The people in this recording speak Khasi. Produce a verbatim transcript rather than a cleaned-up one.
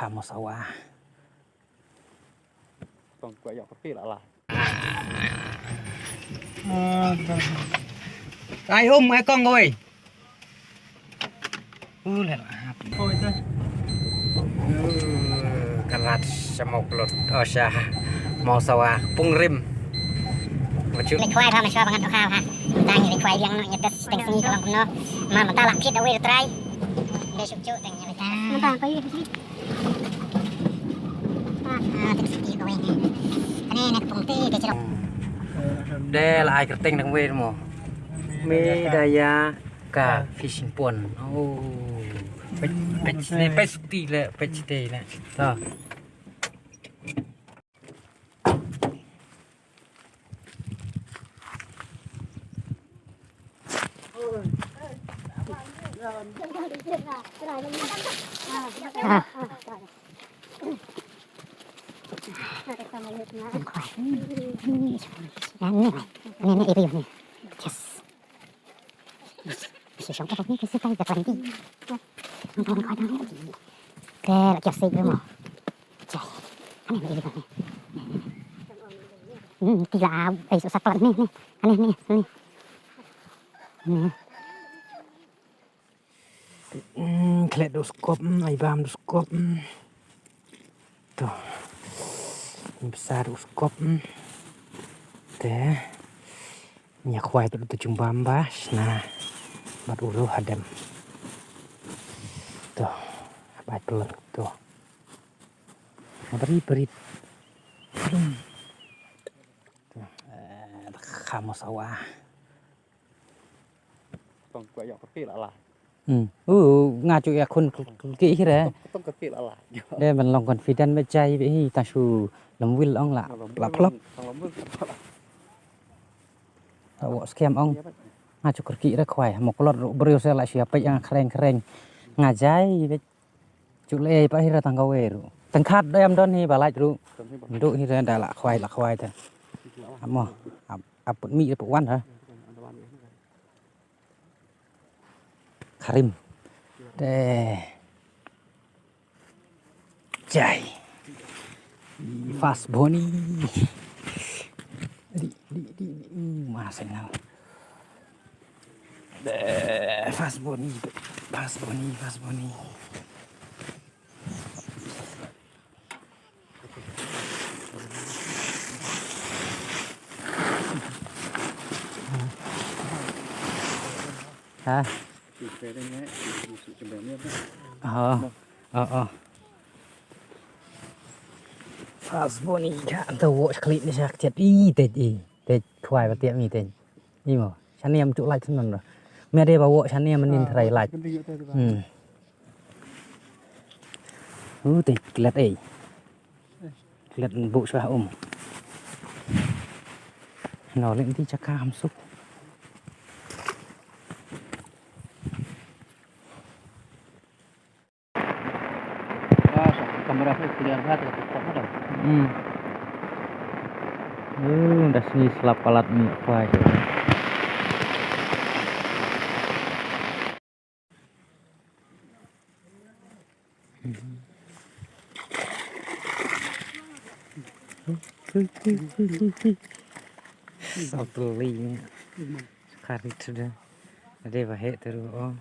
Ka mo sawa. Tong kwai ïa ka pi la la. Ai um ai kong oi. U le la. Oi te. Ka lat sha mo klot. Oh sha mo sawa pung rim. Maju. Leit khwai pha ma shwa ba ngan khwai pha. Tang leit khwai biang no nyetes teng sngi ka long kumno. Ma ma ta la kit away trai. Dei suk chu teng. Nta pa yi. De la ai kyrteng dang wei mo. Me da ïa ka fishing pond. Oh. Pech, pech ne, pech ti le, pech ti le. To. Hmm, ti la, ai, sa, sa, ni, ni. Ani, ni, ni. Ni. Hmm, klet du skop, hmm, ai bam du skop, hmm. To. Ni bsa du skop, hmm. Te. Nia khwai tu tu jung bam ba, shna. Bat ulu hadem. To. Bat ulu, to. Beri, beri. To. Eh, khamo sawa. Tong kwai ïa ka pi la la. Hmm. U nga chu ïa khun ki hi re. Tong ka pi la la. De man long confident me jai be hi ta shu lam wil ong la. La plop. La wo scam ong. Nga chu ki re khwai mo klot ru briew se la shu ïa peit ïa khreng khreng. Nga jai be. Chu le pa hi ra tang ka we ru. Tang khat da yam don hi ba lait ru. Ndu hi ra da la khwai la khwai ta. Amo ap ap mi ap wan ha. Karim. De. Jai. Fast Bonnie. Di di di di. Uh, masih nau. Deh, fast Bonnie, fast Bonnie, fast Bonnie. Ha? Oh, oh, oh. Fast Bonnie ka anta watch clip ni sak chat. Ih, tej, ih, tej, khwai ba tiap ni tej. Imo, shane am tuk light nan. Me de ba wo shane am nin trai light. Hmm. Uh, te klet ei. Klet bu shwa um. No, lek ti chaka ham suk. Kamera pun clear banget ya, tetap ada. Hmm. Uh, dah sini selap palat minyak kuah. Satu lagi. Karit sudah. Ada bahaya terus. Oh.